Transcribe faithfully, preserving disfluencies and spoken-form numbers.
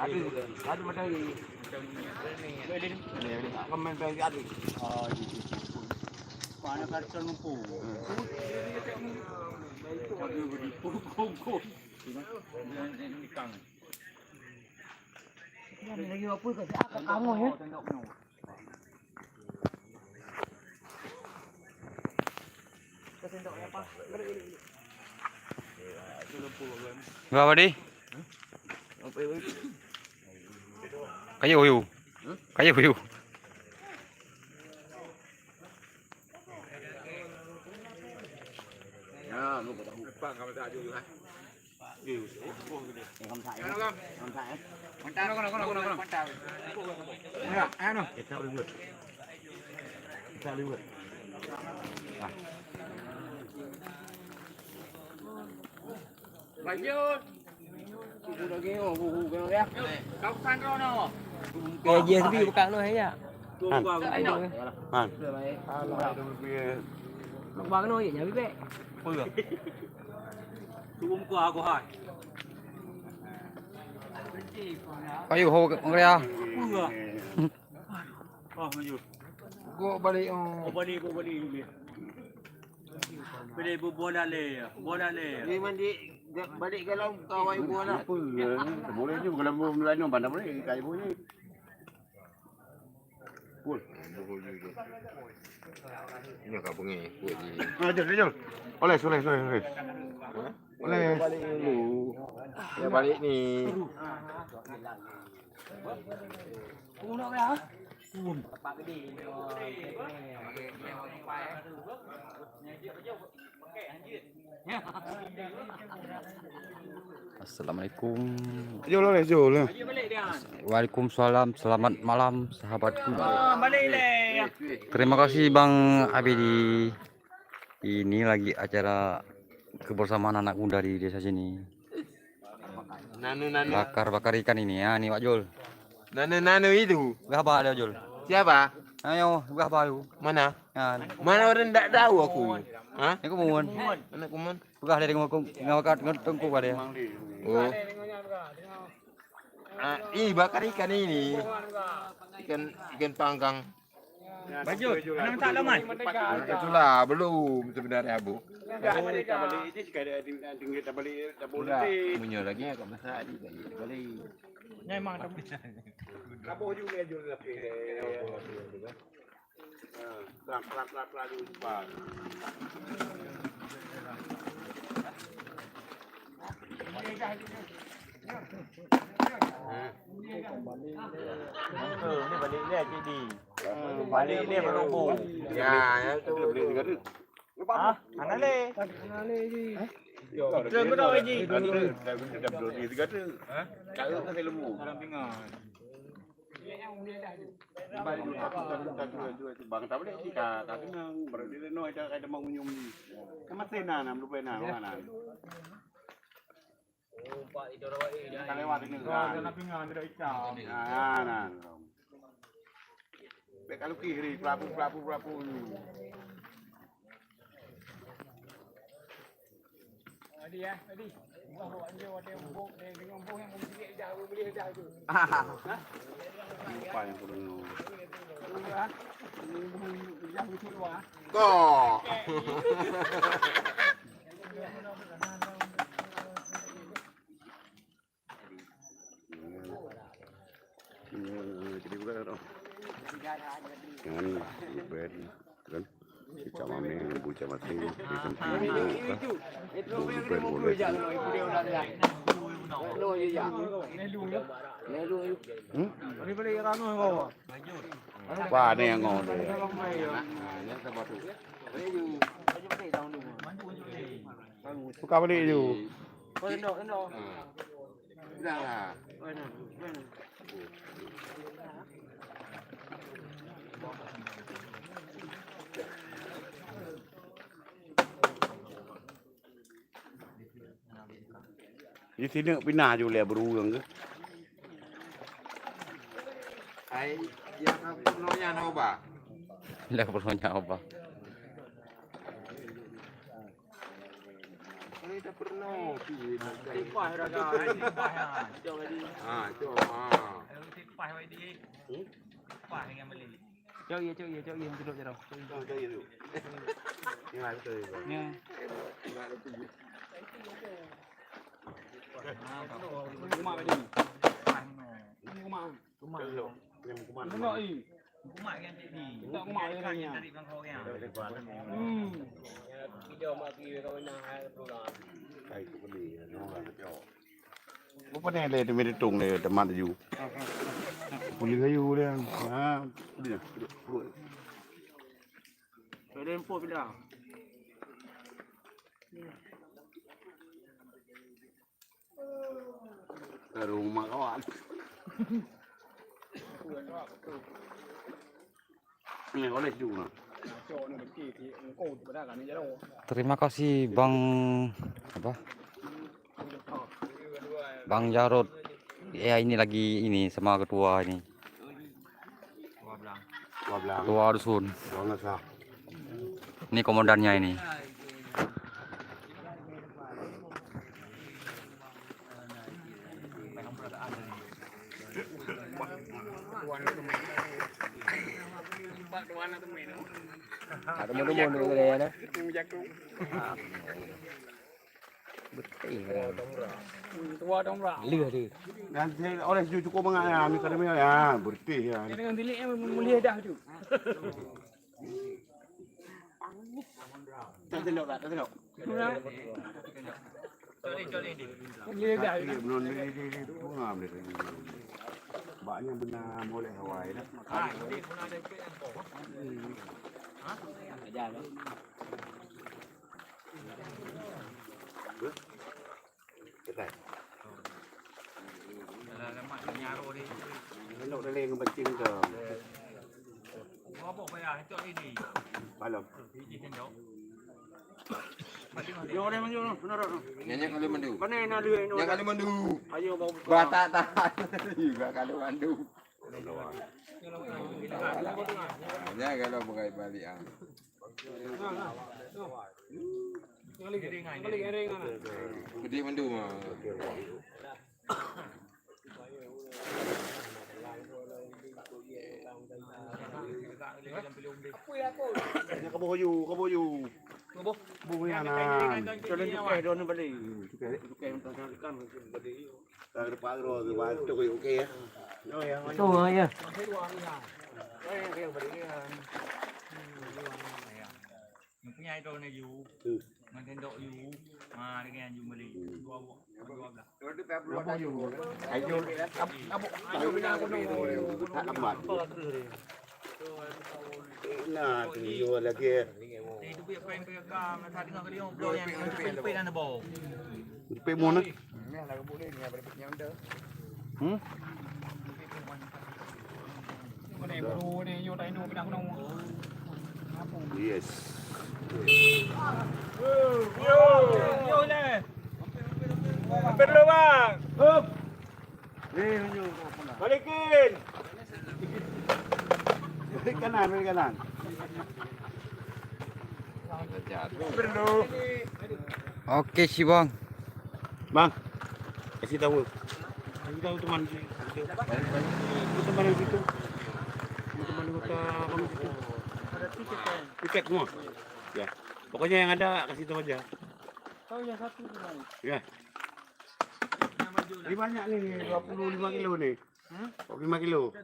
Aduh, aduh, matahari. Kamen bagi aduh. Mana kacang lumpur? Aduh, beri pukul. Lagi apa kat, kat kangoi, ya? Berapa, Di? Kayu, kayu. Kayu, kayu. Eh, dia sendiri bukan noh ya. Han. Han. Mak bang noh ya, nyawi bek. Turun muka aku hai. Kayu ho ngria. Wah, maju. Gok balik oh. Oh, balik, gok balik. Balik bola le, bola le. Ni mandi balik galau kawai bola. Apa? Boleh juga kalau mau mulai nombor boleh kai bunyi. Pul. Ini kat bunyi. Pul ni. Ah, jom, jom. Oleh, oleh, oleh, oleh. Oleh. Balik dulu. Ya balik ni. Assalamualaikum. Jol lah, jol lah. Waalaikumsalam. Selamat malam, sahabatku. Terima kasih, Bang Abidi. Ini lagi acara kebersamaan anak muda di desa sini. Nanu, nanu. Bakar-bakar ikan ini, ya, ni, Wak Jul. Nanu, nanu itu. Peugah haba dia, Jul. Siapa? Ayo, peugah haba tu. Mana? Kan. Mana orang tak tahu aku? Ha? Ni aku mohon. Mana aku mohon? Peugah dia dengan aku, dengan aku, dengan tengku dia. Oh. Ah, ih, bakar ikan ini. Ikan, ikan panggang. Bajut, anak tak lama. Itulah, belum sebenarnya, Bu. Dah, dah balik je, sekali tinggal tak balik, tak boleh. Punya lagi, agak besar lagi, tak balik. Memang tak boleh. Kaboh juga, Jul, tapi. Ha, pelan, pelan, pelan, pelan, Jul, cepat. Ni balik dia, Cik Di. Balik dia, baru bu. Ya, ya, tu. Ah, hana lé. Betul, betul, Haji. Dah, dah, dah, dah, dah, dah, dah, dah. Ha? Cara kan saya lembu. Orang tengah. Bang tak boleh sih, tak, tak kenal. Baru dia nak, ada, ada mau unyum ni. Kan masih nak, nak, belum pernah, mana? Ka lewat ini, kan? Nah, nah. Bek kalau kiri, pelapu, pelapu, pelapu. Tadi, ya, tadi. Wah, awak dia, ada yang bok, dia dengan bok yang boleh dah, boleh dah tu. Lupa yang aku dengar. Yang betul, wah. Kok? Jangan lupa kan. Cak Mameng, Bu Cak Mating, di samping itu, kan. Bu Bupen, Bu Lesi. Hmm? Wah, ni yang ngau dia. Buka balik tu. Dah lah. Di sini pinah je uleh beruang ke? Ai, ya, nanya nau ba. Lah, nanya ba. Dah pernah. Tipah raga, tipah ya. Cok tadi. Ha, cok. Ha. Tipah wai di. Hmm? Tipah dengan beli. Cok ya, cok ya, cok ya, duduk je dah. Cok ya. Cok ya tu. Ya, betul juga. Ya. Rumah tadi. Rumah. Rumah. Rumah. Rumah. Minta kumat ya nanya. Hmm. Bukan ada di Meritung dia teman tu. Boleh kayu dia. Ha, dia. Ada info pindah. Baru rumah kawan. Ni oleh juga. Terima kasih Bang apa? Bang Jarot. Ya ini lagi ini sama ketua ini. Ketua dusun. Ini komandannya ini. Ada mana-mana ya. Beutih. Tua dong bra. Leuh tu. Dan oleh ju cukup mangat ya, mi kadang ya, beutih ya. Dengan bilik yang mulia dah tu. Tak tengok tak, tak tengok. Mulia dah tu. Belum ni ni ni bunga boleh. Banyak benar boleh hawai dah. Ha, ini pun ada ikut yang kau. Ha? Ajar. Elok dalé ngon pancing tu. Balom. Nyan, nyan kalau mandu. Mana nak dia? Nyan kalau mandu. Ayo bawa buka. Batak tahan. Juga kalau mandu. Nyan kalau bukai balik ah. Gede mandu mah. Nya kaboh yu, kaboh yu. Kaboh. Kaboh yu nan. Jalan cukai don balik. Cukai, cukai mentang kan balik. Ka depan ro ke bantu ke okey ya. Oh ya. Betul ya. Oh ya, yang balik ya. Mempunyai tu ni yu. Hmm. Ngon tendok yu. Ha, dengan yu beli. Hmm. Dua buah. Dua belah. Ayo, ayo, ayo, tak lambat. Nah, tu yu lagi. Ni tu pihak pihak pihak ka, masa tengah kali yang blow yang tu pihak pihak dan bau. Di pihak mana? Hmm? Yes. Hampir dulu, Bang. Balikin. Balik kanan, balik kanan. Hampir dulu. Oke, si Bang. Bang, kasih tahu. Kasih tahu teman situ. Itu teman yang situ. Teman anggota kamu situ. Tiket semua. Ya. Pokoknya yang ada kasih tahu aja. Tahu yang satu tu, Bang. Ya. Ini banyak nih, dua puluh lima kilo nih. Hmm? Dua puluh lima kilo.